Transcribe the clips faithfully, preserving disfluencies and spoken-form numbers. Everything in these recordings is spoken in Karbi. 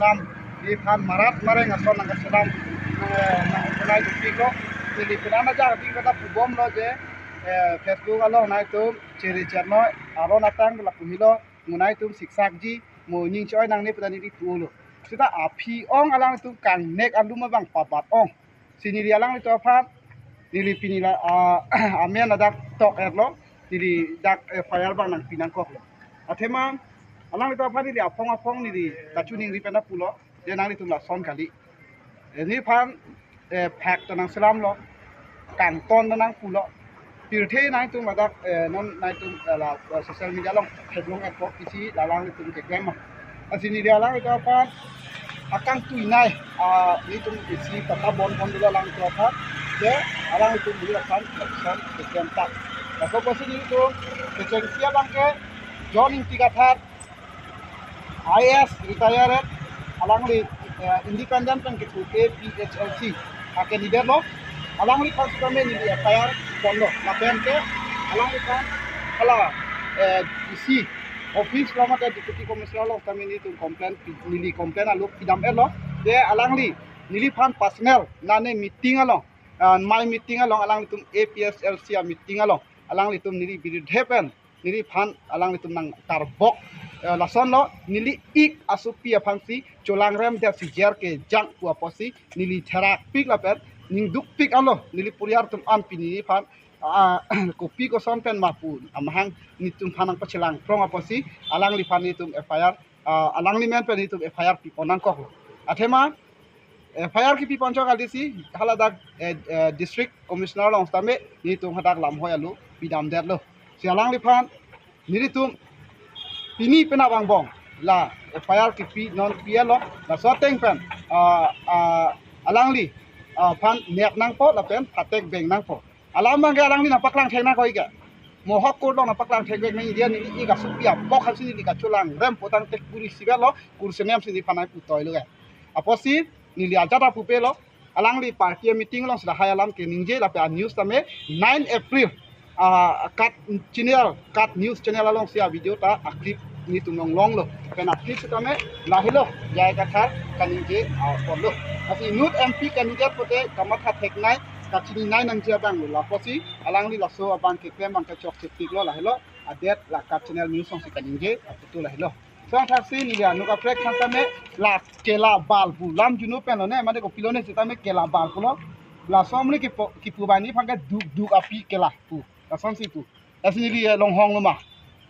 Lam, neliphan marat mareng ason nangkaselam, eh, nang-, nangdukpiklo. Neli penang ajak ding kata pubomlo je, eh, Facebook along nangtum chiri chernoi, aron atang lapu helo, mo nangtum siksak ji, mo ning choi nangne pu ta neli pulo. Seta aphi ong alangtum kangnek alum abang pabat ong. Si neli alanglitum aphan, neli pini la, ah, amen ladak tok-etlo, neli dak, eh, F I R abang nangpi nangkoklo. Athema, alanglitum aphan neli aphong aphong neli kachiningri pen pulo, je nanglitum lason kali. Eh, neliphan, eh, phak ta nangselamlo, kangton ta nangpulo. Pirthe nangtum ladak, eh, non nangtum, eh, la, eh, social media along theklong-etpo, isi la alanglitum keklem ma. Lasi neli alanglitum aphan akangtui nei, ah, nelitum isi pata bon bon dolo alanglitum aphan. Je alanglitum neli aphan election keklem ta. Laso apotsi nelitum kechengsi abangke John Ingti Kathar, I A S retired, alangli, eh, independent pen kepu A P H L C a-candidate lo, alangliphan sitame neli F I R ponlo, lapen ke alangliphan hala, eh, D C office lo mate Deputy Commissioner along sitame nelitum complaint pi-, neli complaint alo pidam-etlo, je alangli neliphan personal nane meeting along, ah, my meeting along alanglitum A P H L C a-meeting along alanglitum neli birudhe pen neliphan alanglitum nangkarbok, eh, lasonlo, neli ik asopi aphansi cholangrem det si jer kejang pu apotsi neli therakpik lapen ningdukpik alo, neli puriar atum an pini neliphan, ah, kopi koson pen ma pu amahang nelitum aphan nangpachelang prong apotsi alangliphan nelitum F I R, ah, alangli men pen nelitum F I R pipon nangkoklo. Athema F I R kepi ponchok kali si haladak, eh, eh, District Commissioner along sitame nelitum hadak lamhoi alo pidamdetlo. Si alangliphan nelitum pini penap angbong la F I R kepi non pi-etlo, laso ateng pen, ah, ah, alangli, ah, aphan nep nangpo lapen phatek beng nangpo. Alam abangke alangli nangpaklang thek nangkok ke. Mo High Court along nangpaklang thek beng nang, neli ik asopi apok aphansi neli kacholangrem pu tangte kuri sivet lo, kursenem si neliphan nangputoilo ke. Apotsi neli ajat apupelo, alangli party meeting along si lahai alam keningje lapen a-news tame nine April, ah, KAT channel, KAT news channel alongsi a-video ta a-clip nelitum longlonglo. Pen a-clip sitame lahelo, J I Kathar kaningje, ah, ponlo. Lasi inut M P candidate pute kamatha thek nei, kachini nei nangji abang lo. Lapusi alangli laso abang keklem abang kechok chepiklo, lahelo adet la KAT channel news alongsi kaningje aputu lahelo. Song thaksi neli anut kaprek aphan sitame la kela bal pu lam junu pen lone, mane kopilone sitame kela bal pulo. Laso amni kipu, kipu bani aphan ke duk duk api kela pu. Lasonsi pu. Lasi neli, eh, longhonglo ma.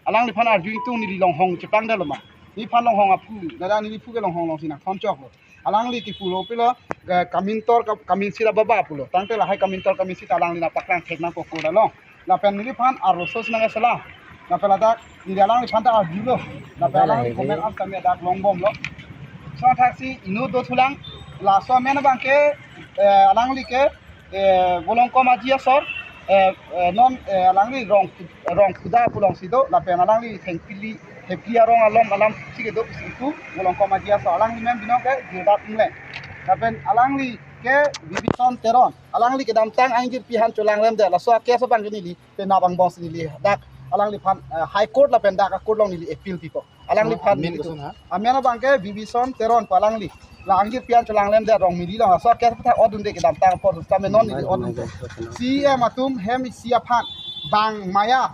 Alangliphan arju ingtung neli longhong chepangdetlo ma. Neliphan longhong aphu, dada neliphu ke longhong alongsi nangthon choklo. Alangli kipulo pilo, eh, kamintor ka-, kaminsi la baba pulo. Tangte lahai kamintor kaminsi ta alangli nangpaklang thek nangkok along. Lapen neliphan arloso si nangselam. Lapen ladak neli alangliphan ta arjulo. Lapen alangli comment an sitame dak longbomlo. Song thaksi inut dothulang. Laso amen abangke, eh, alangli ke, eh, Volongkom Aji asor, eh, eh, non, eh, alangli Rong, Rongkhuda pu alongsi do, lapen alangli Thengpili, Thengpili arong alom alam si kedo isi pu, Volongkom Aji asor, alangli men binong ke Gilbert Engleng. Lapen alangli ke Bibison Teron, alangli kedamtang angjirpi aphan cholangrem det, laso a-case abangke neli penap angbong si neli dak alangliphan, eh, High Court lapen dak a-court along neli appeal pipo. Alangliphan amen neli koson ha? Amen abangke Bibison Teron pu alangli. La angjirpi aphan cholangrem det Rongmili along. Laso a-case ta odunde kedamtang apor sitame non neli odunde. C E M atum hem isi aphan bang maya,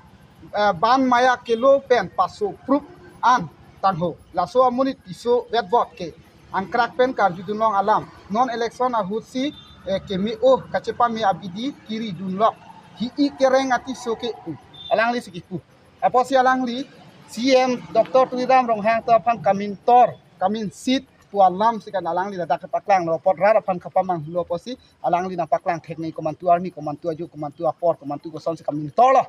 eh, ban maya kelo pen paso proof an tangho. Laso amonit piso vetbot ke angkrak pen karjudunlong alam. Non election ahutsi, eh, keme-o kachepame abidi kiridunlok. Hi-i kereng atiso ke, hmm, alanglisi kipu. Apotsi alangli C E M Doctor Tuliram Ronghang ta aphan kamintor, kaminsit pu alamsi kan alangli ladak kepaklanglo, apot rat aphan kapamanghulo apotsi alangli nangpaklang thek nangji komantu arni, komantu ajo, komantu apor, komantu kosonsi kamintorlo.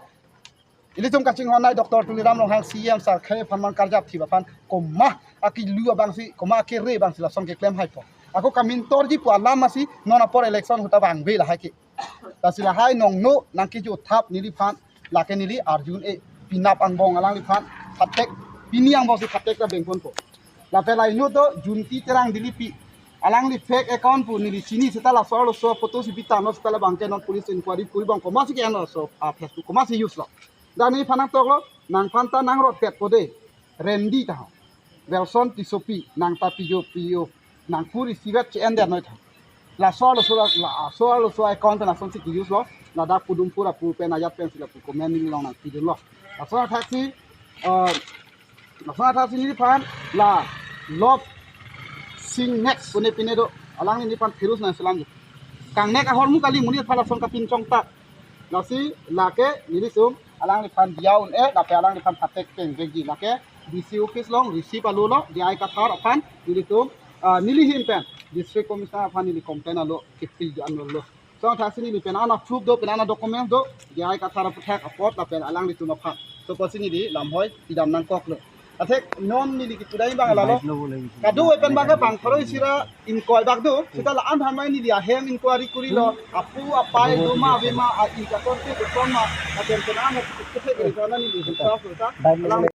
Ilitum kachinghon nei Doctor Tuliram Ronghang C E M sar khei aphan man karjap thip aphan komat akilu abangsi, komat akere abangsi lason keklem haipo. Ako kamintorji pu alam masi non apor election ahut ta vangve lahai ke. Lasi lahai nongno nangkejo thap neliphan, lake neli arju un-e, penap angbong alangliphan phatek, pini angbongsi phatek ta bengponpo. Lapen la inut do Junti Terang Dilipi, alangli fake account pu neli chini seta laso arloso photo si bitano seta labangke non police inquiry puri bang komatsi ke-en laso, ah, Facebook komatsi use lo. Dan neliphan nangtoklo, nangphan ta nangrotpetpo de, rendi ta ho. Welson Tissopi nangta P O, P O nangpuri sivet che-en det noi tha. Laso laso la, laso laso account pen asonsi ke-use lo. Ladak Podum Phura pu pen ajat pensi lapu comment neli along nangpidunlo. Laso athaksi, eh, laso athaksi neliphan la Love Sing Next pune pine do. Alangli neliphan phirus nangselam ji. Kangnek ahormu kali monit aphan lason kapinchong ta. Lasi lake nelitum alangliphan diya un-e, lapen alangliphan pathek pen vekji. Lake D C office along receive alo lo, D I Kathar aphan nelitum, ah, neli ahin pen District Commissioner aphan neli complain alo kipil di anlo lo. Laso athaksi neli pen ana proof do, pen ana documents do, D I Kathar aphuthak apot lapen alanglitum aphan. So, pusi neli lamhoi pidam nangkoklo. Athe non neli kipu dai abang lalo. Kadokave pen abang ke bang pharo isi ra ingkoi bak do. Seta la-an thanmai neli ahem inquiry kurilo. Apu apai do ma ave ma, a-ik akorte koson ma, lapen pen ana kethek kethek neli hinta so ta. Alang